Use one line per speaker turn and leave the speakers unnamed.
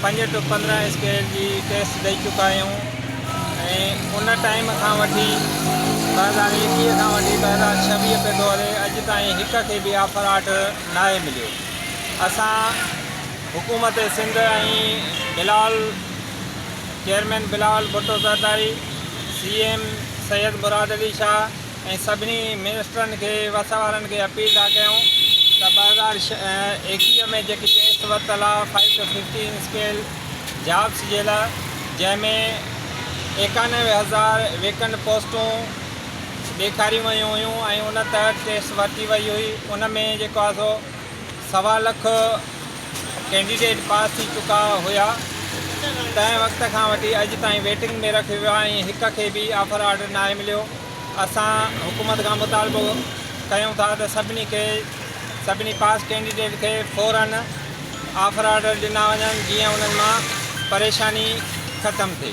پنج two 15 scale جي test ڏئي چڪا آهيون ۽ ان ٽائيم کان وٺي 2021 کان وٺي 2026 پيو ٿو هلي، اڄ تائين هڪ کي به آفر آرڊر ناهي مليو. اسان حڪومت Sindh ۽ Bilawal chairman Bilawal Bhutto Zardari, C M Syed Murad Ali Shah ۽ سڀني منسٽرن کي وس وارن کي اپيل ٿا ڪيون ته 2021 ۾ جيڪي ٽيسٽ ورتل آ five to fifteen scale jobs جي لاء جنهن ۾ 91 هزار ويڪنٽ پوسٽون ڏيکاريون ويون هيون ۽ ان تحت ٽيسٽ ورتي وئي هئي، ان ۾ جيڪو آ سو سوا لک ڪينڊيڊيٽ پاس ٿي چڪا هيا، تنهن وقت کان وٺي اڄ تائين ويٽنگ ۾ رکيو ويو آهي ۽ هڪ کي به آفر آرڊر ناهي مليو. اسان حڪومت کان مطالبو ڪيون ٿا ته سڀني کي سڀني پاس ڪينڊيڊيٽ کي فورن آفر آرڊر ڏنا وڃن جيئن انهن مان پريشاني ختم ٿئي.